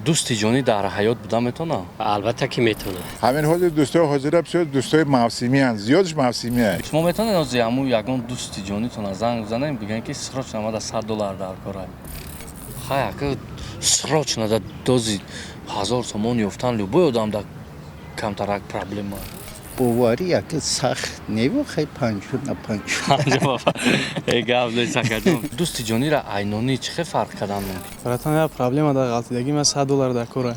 Дӯсти ҷонӣ дар ҳаёт буда метавонад? Албатта ки метавонад. Ҳамин ҳозир дӯстои ҳозира бисёр дӯстои мавсимиянд, зиёдш мавсимия. Шумо метавонед ҳозир ҳамун ягон дӯсти ҷонитона занг бизанед, бигӯед, ки срочно мада $100 дар кора? Хай, ака, срочно да дози 1000 сомон ёфтан любой одам да камтарак проблема. Боварӣ яке сахт неву, хай, 50 на 50. Э, гап нест, акаҷон. Дӯсти ҷонира айнонӣ чӣ хел фарқ кардан мумкин? Братан, як проблема дар ғалтидагӣ, ман $100 дар кора.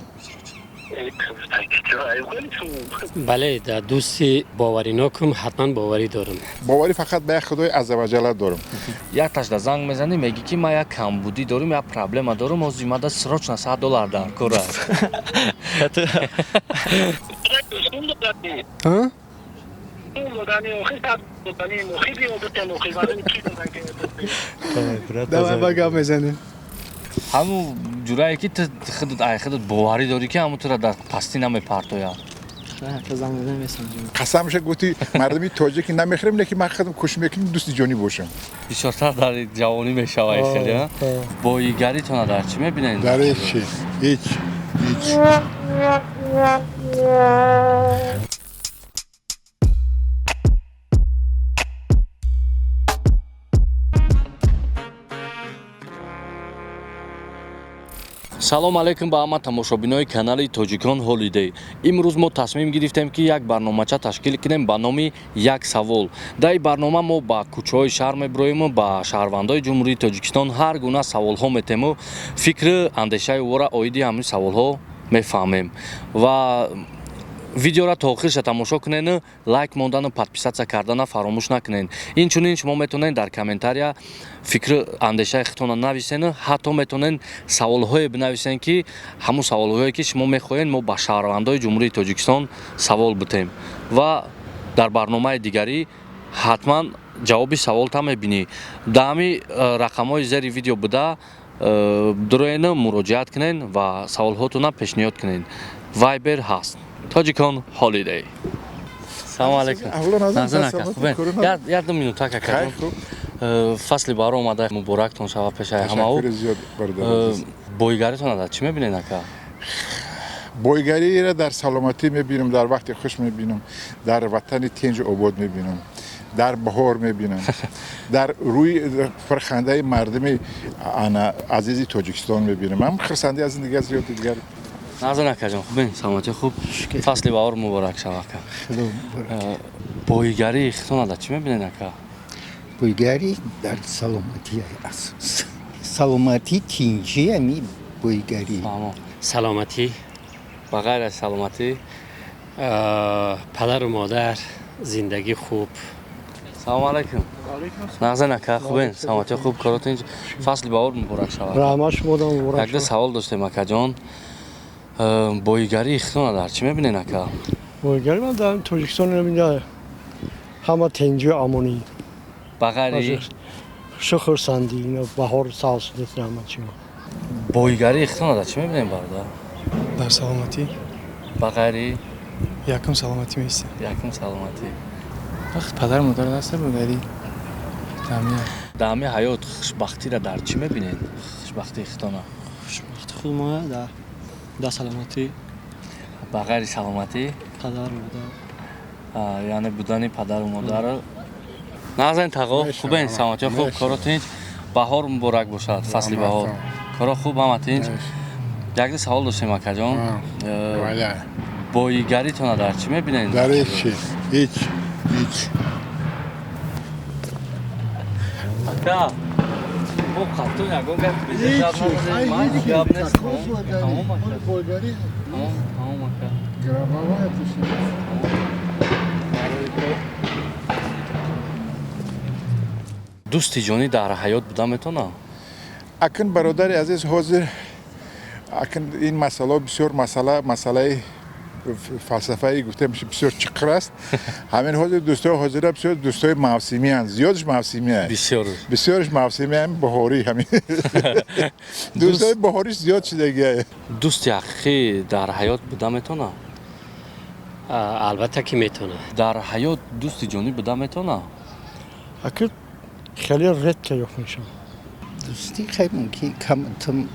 Бале, дар дӯсти боваринокум ҳатман боварӣ дорам. Боварӣ фақат ба як Худои аззаваҷалла дорам. Як ташда занг мезанӣ, мегӣ, ки ман як камбудӣ дорум, як проблема дорум, ҳозир мада срочно $100 дар кора. А? Давай, ба гап мезанем. Ҳамун ҷурае, ки ту худат ай худат боварӣ дорӣ, ки ҳамун тура дар пастӣ намепартояд. Занг мезанем, месанҷем. Қасамша гуфти, мардуми тоҷики намехӯрем, лекин ман худам кӯшиш мекунем дӯсти ҷонӣ бошам. Бисёртар дар ҷавонӣ мешавад хеле, а? Боигаритона дар чӣ мебинед? Дар ҳеҷ чи, ҳеҷ, ҳеҷ. Салом алейкум ба ҳама тамошобинои канали Тоҷикон Ҳолидей. Имрӯз мо тасмим гирифтем, ки як барномача ташкил кунем ба номи «Як савол». Дар ин барнома мо ба кӯчаҳои шаҳр мебироему ба шаҳрвандои Ҷумҳурии Тоҷикистон ҳар гуна саволҳо метему фикру андешаи ӯро оиди ҳамин саволҳо мефаҳмем. Ва видеора то охирша тамошо кунену лайк мондану подписаться кардана фаромӯш накунед. Инчунин шумо метавонед дар комментария фикру андешаи худтонро нависену ҳатто метавонед саволҳое бинависед, ки ҳамун саволҳое, ки шумо мехоҳед, мо ба шаҳрвандои Ҷумҳурии Тоҷикистон савол битем ва дар барномаи дигарӣ ҳатман ҷавоби саволта мебинӣ. Дар ҳами рақамҳои зери видео буда дуроену муроҷиат кунед ва саволҳотонро пешниҳод кунед. Вайбер ҳаст. Тоҷикон Ҳолидей. Салому алейкум. Аввало назар. Назар ака, саломатӣ, хубе? корона. Як ду минута, ака. Хай, хуб. Фасли баҳор омада, муборактон шава пешаи ҳамао. Ташаккури зиёд, бародар азиз. Боигаритона дар чӣ мебинед, ака? Бойгариро дар саломатӣ мебинам, дар вақти хуш мебинам, дар ватани тинҷу обод мебинам, дар баҳор мебинам, дар рӯи пурхандаи мардуми ана азизи Тоҷикистон мебинам. Ман хурсандӣ аз ин дигар зиёди дигар. Назар акаҷон, хубе, саломатӣ, хуб. Фасли баҳор муборак шава, ака. Худо муборак. Боигарии худтона дар чӣ мебинед, ака? Бойгарӣ дар саломатӣ, асос саломатӣ, тинҷӣ, ами бойгарӣ. Фаҳмо. Саломатӣ. Ба ғайр аз саломатӣ? Падару модар, зиндагӣ хуб. Салому алайкум. Нағзен, ака, хубен, саломатӣ, хуб, коротон. Фасли баҳор муборак шава. Раҳмат, шумодам муборак. Якда савол доштем, акаҷон. Боигарии худтона дар чӣ мебинед, ака? Бойгарӣ ман дар Тоҷикистон мебинам ҳама тинҷию амонӣ. Ба ғайри? Шу хурсандӣ, баҳор савз шудааст, раҳмат шумо. Боигарии худтона дар чӣ мебинед, бародар? Дар саломатӣ. Ба ғайри? Якум саломатӣ меистем. Якум саломатӣ. Вақт падару модар даста бойгарӣ дамия. Дар ҳамин ҳаёт хушбахтиро дар чӣ мебинед, хушбахтии худтона? Хушбахти худ мо дар саломатӣ. Ба ғайри саломатӣ? Падару модар. Яъне будани падару модар. Нағзен, тағо, хубен, саломатӣ, хуб, коро тинҷ. Баҳор муборак бошад, фасли баҳор. Коро хуб, ҳама тинҷ. Якда савол доштем, акаҷон. Боигаритона дар чӣ мебинед? Дар ҳеҷ чи, ҳеҷ, ҳеҷ. Ака, мо қаттун ягон гап безеб надорем, ман гап нест. Тамом, ака. Тамом, тамом, ака. Гробовая тишина. Дӯсти ҷонӣ дар ҳаёт буда метавонад? Акн, бародари азиз, ҳозир акн ин масъала бисёр масъала, масъалаи фалсафаи гуфта меша, бисёр чиқир аст. Ҳамин ҳозир дӯстои ҳозира бисёр дӯстои мавсимиянд, зиёдш мавсимия. Бисёр. Бисёрш мавсимия, ҳамин баҳорӣ, ҳамин дӯстои баҳориш зиёд шудагия. Дӯсти ҳақиқӣ дар ҳаёт буда метавонад? Албатта ки метавонад. Дар ҳаёт дӯсти ҷонӣ буда метавонад? Аки, хеле редко ёфт мешавад. Дӯстӣ хай мумкин камтам.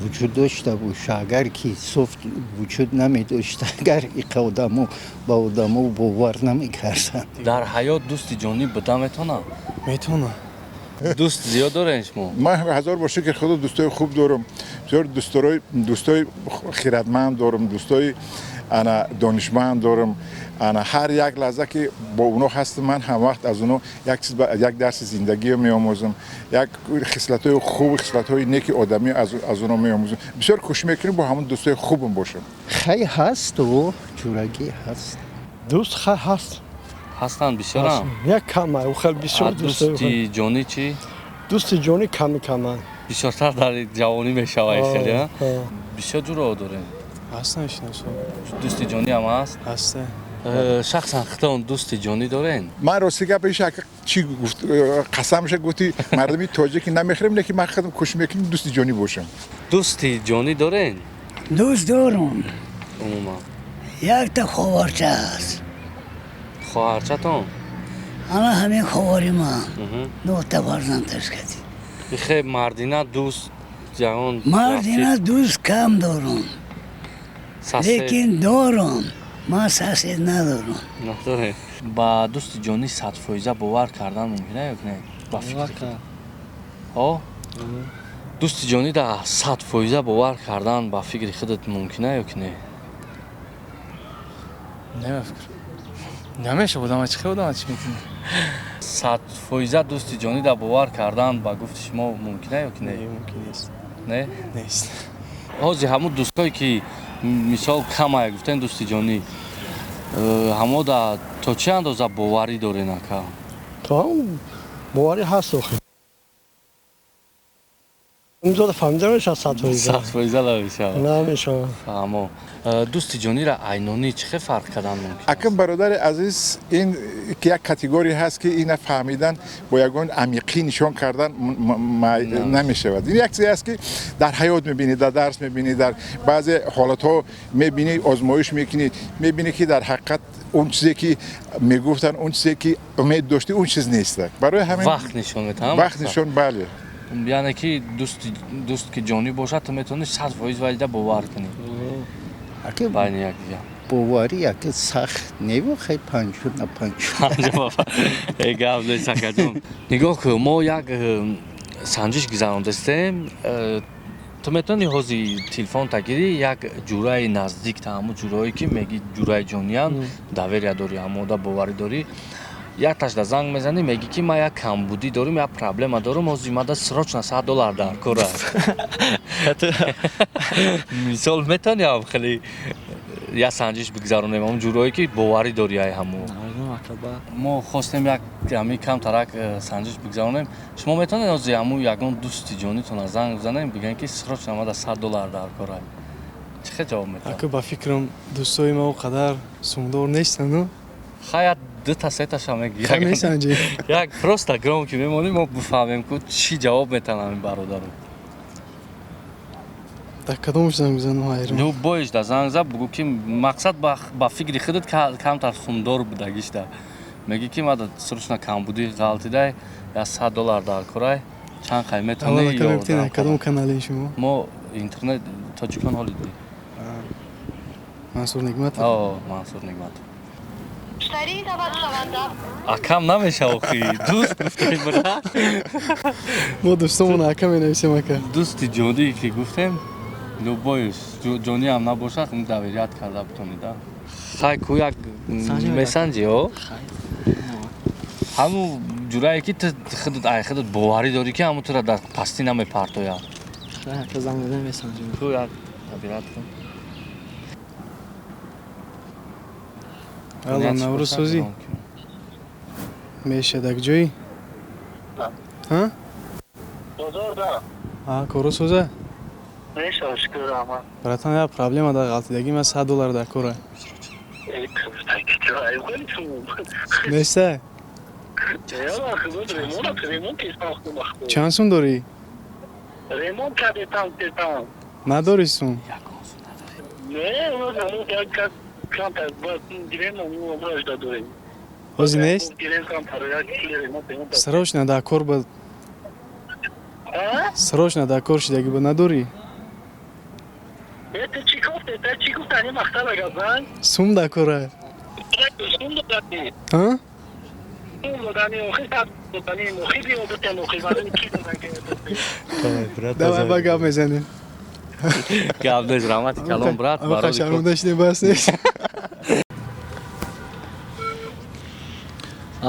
Вуҷуд дошта боша. Агар ки соф вуҷуд намедошт, агар иқа одамо ба одамо бовар намекарданд. Дар ҳаёт дӯсти ҷонӣ буда метавонад? Метавона. Дӯст зиёд дорен шумо? Ман, ҳазор бор шукр худо, дӯстои хуб дорам бисёр, дӯстои хиратманд дорам, дӯстои ана донишманд дорам. Ана ҳар як лаҳза ки бо онҳо ҳастам, ман ҳамвақт аз онҳо як чиз, як дарси зиндагиро меомӯзам, як хислатҳои хуб, хислатҳои неки одамӣ аз онҳо меомӯзам. Бисёр кӯшиш мекунем, бо ҳамон дӯстои хубам бошам. Хай, ҳаст, ҷурагӣ ҳаст. Дӯст хай ҳаст. Ҳастанд бисёрам? Як кама, хел бисёр. Дӯсти ҷонӣ чӣ? Дӯсти ҷонӣ ками кама. Бисёртар дар ҷавонӣ мешавад хеле. Бисёр ҷурао дорем. Ҳастан шиносо. Дӯсти ҷонӣ ҳам ҳаст? Ҳаста. Шахсан худтон дӯсти ҷонӣ дорен? Ман рости гап иш чӣ гуфт, қасамша гуфти, мардуми тоҷики намехӯрем, лекин ман худам кӯшиш мекунем, дӯсти ҷонӣ бошам. Дӯсти ҷонӣ дорен? Дӯст дорум. Умуман? Якта ховарча аст. Хоҳарчатон? Ана ҳамин ховари ман дута фарзанд ташкадӣ. Хе, мардина дӯст ягон? Мардина дӯст кам дорум, лекин дорум. Ман сосед надорам. Надорем. Ба дӯсти ҷонӣ 100% бовар кардан мумкин ё не, ба фикр? О, дӯсти ҷонӣ да 100% бовар кардан ба фикри худат мумкина ё ки не? Не, ба фикр намеша. Одама чӣ хел, одама чӣ мекунӣ? 100% дӯсти ҷонӣ да бовар кардан ба гуфти шумо мумкина ё ки не? Мумкин нест. Не? Нест. Ҳозир ҳамун дӯстое ки мисол камая гуфтем, дӯсти ҷонӣ, ҳамо да то чӣ андоза боварӣ дорен, ака? То боварӣ ҳаст охи. Имзода фаҳмида мешавад 100%. 100% намешавад. Намешавад. Фаҳмо. Дӯсти ҷонира айнонӣ чӣ хел фарқ кардан мумкин? Акн, бародари азиз, ин як категория ҳаст, ки ина фаҳмидан бо ягон амиқӣ нишон кардан намешавад. Ин як чизе аст, ки дар ҳаёт мебинӣ, дар дарс мебинӣ, дар баъзе ҳолатҳо мебинӣ, озмоиш мекунӣ, мебинӣ, ки дар ҳақиқат он чизе ки мегуфтанд, он чизе ки умед доштӣ, он чиз нест. Барои ҳамин вақт нишон метаҳам. Вақт нишон, бале. Яъне ки дӯст ки ҷонӣ бошад, ту метавонӣ 100% валида бовар кунӣ байни якдигар. Боварӣ яке сахт неву, хай, 50 на 50. Э, гап нест, акаҷон. Нигоҳ кун, мо як санҷиш гузарондастем. Ту метавонӣ ҳозир телефонта гирӣ, як ҷураи наздик та, ҳамун ҷурое ки меги ҷураи ҷониян, доверия дорӣ, ҳамода боварӣ дорӣ, якташда занг мезанӣ, мегӣ ки ман як камбудӣ дорам, як проблема дорам, ҳозир мада срочно $100 дар кор аст. Мисол, метавонӣ ҳам хеле як санҷиш бигзаронем, ҳамун ҷурое ки боварӣ дорӣ, ай ҳамун мо хостем як ҳамин камтарак санҷиш бигзаронем. Шумо метавонед ҳозир ҳамун ягон дӯсти ҷонитона занг бизанем, бигӯем ки срочно мада $100 дар кор аст? Чӣ хел ҷавоб метавонад? Ака, ба фикрам, дӯстои ма о қадар сумдор нестанд. Хай, дута сеташа мегӣ. Месанҷӣ. Як просто громкий мемонем, мо бифаҳмем, ку чӣ ҷавоб метавонам ин бародару. Дар кадомш занг бизанам, ҳайрон. Любой ш да занг зад, бугӯ ки мақсад ба фикри худат камтар сумдор будагишда мегӣ, ки мада срочно камбудӣ ғалтидай, я $100 дар корай, чанд хай метавонӣ. Кадом канали шумо? Мо интернет Тоҷикон Ҳолидей. Мансур Нигматов? О, Мансур Нигматов. Акам намеша охи, дӯст гуфтем, брат. Мо дӯстомон ака менависем, ака. Дӯсти ҷонӣ ки гуфтем, любой ҷониам набошад, доверять карда бутонӣ да. Хай ку, як месанҷи, о, ҳамун ҷурае ки ту худат, ай худат боварӣ дорӣ, ки ҳамун тура дар пастӣ намепартояд. Ку, як доверять кун. Алло, Наврӯзсозӣ мешад, ҷои ҳа коросоза. Братан, як проблема дар ғалтидагӣ, ман $100 дар кора неста. Чанд сум дорӣ? Надорӣ сум? Не, Ҳозир нест, срочно дар кор ба, срочно дар кор шидагӣ ба, надорӣ? Ту чӣ гуфтӣ? Ту чӣ гуфтӣ? Ани мақтаба гапзан? Сум дар кора. Сум додани. Ҳа? Сум додани, охир сад додани, охир биё дутем, охир мардуми ки додан ки. Давай ба гап мезанем. Гап нест, раҳмати калон, брат. Амақа шарманда шудем, бас нест.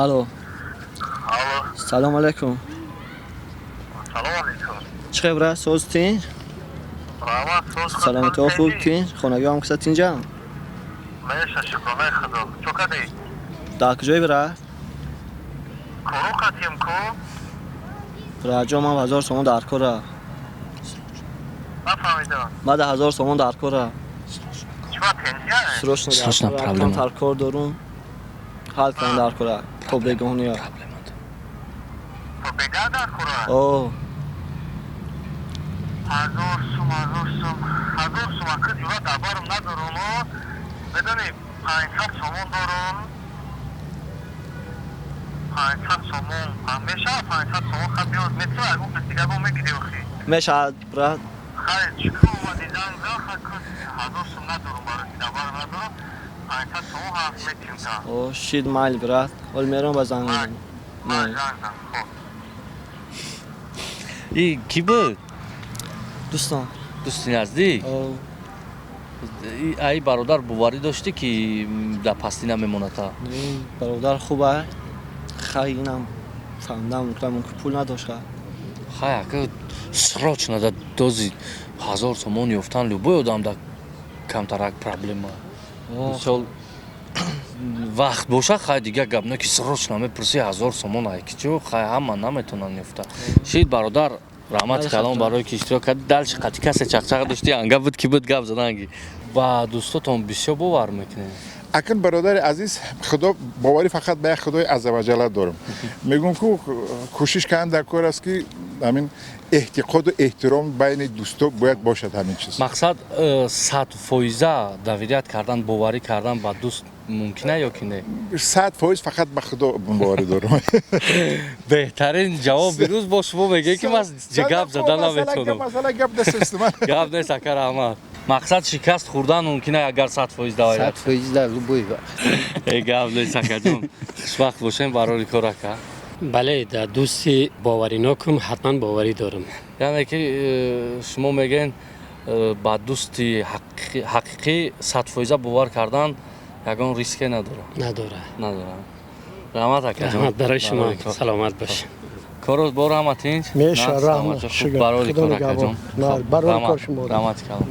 Алло. Алло. Салом алейкум. Салом алейкум. Чӣ хел, брат, соз тинҷ? Раҳмат, соз. Саломатиҳо хуб, тинҷ? Хонагиҳоам киса тинҷам? Меша, шукронаи Худо. Чо кардӣ? Дар куҷои, брат? Кору қатим ку? Братҷон, ман 1000 сомон дар кора. Нафаҳмидам. Ман 1000 сомон дар кора. Чиба, пенсия? Срочно дар Срочно кора. проблема. Камтар кор дорум. Ҳал кунам дар кора. То бегоҳния. То бега дар кора? О. 1000 сум, 1000 сум, 1000 сум аки ҷура дар барам надорум, о. Медонӣ, 500 сомон дорум. 500 сомон мешавад, 500 сомон ха биёд, метавад, ягон кас дига бо мегирӣ охи. Мешавад, брат. Хай, чӣ кор омадӣ, занг зан, ха ку 1000 сум надорум барои ки дар барам надорум, 500 сомон ҳаст метим та. О, шид, майли, брат. Ҳол мерам ба занг мезанам. Май, занг зан, хоб. И кӣ буд? Дӯстон. Дӯсти наздик? О. Ай бародар боварӣ доштӣ, ки дар пастӣ намемонад та? Не, бародар хуба. Хай, инам фаҳмидам, мумкин пул надошт. Хай, ака, срочно да дози 1000 сомон ёфтан любой одам да камтарак проблема. Мисол, вақт боша, хай, дига гап не, ки срочно мепурсӣ 1000 сомон ай ки чӯ, хай, ҳама наметонанд ёфта. Шид, бародар, раҳмати калон барои ки иштирок кардӣ. Дальше қати касе чақчақ доштӣ, анга буд ки буд гап заданги. Ба дӯстотон бисёр бовар мекунед? Акн, бародари азиз, худо боварӣ фақат ба як Худои аззаваҷалла дорам. Мегӯм ку, кӯшиш кардан дар кор аст, ки ҳамин эътиқоду эҳтиром байни дӯсто бояд бошад, ҳамин чиз. Мақсад, 100 фоиза доверять кардан, боварӣ кардан ба дӯст мумкина ё ки не? 100% фақат ба Худо боварӣ дорам. Беҳтарин ҷавоб бирӯз бо шумо мегӯед, ки ман гап зада наметавонам. Масала гап нест. Гап нест, ака, раҳмат. Мақсад, шикаст хӯрдан мумкина, агар 100% доверять. 100% дар любой вақт. Э, гап нест, акаҷон, хушбахт бошем, барори кор, ака. Бале, дар дӯсти боваринокум ҳатман боварӣ дорам. Яъне ки шумо мегӯен, ба дӯсти ҳақиқӣ 100% бовар кардан ягон риске надорад? Надорад. Надорад. Раҳмат, акаҷон. Раҳмат барои шумо, саломат бош. Корот бо раҳмат, тинҷ? Меша, раҳмат. Барори кор, акаҷон. Барори кор шумо. Раҳмати калон.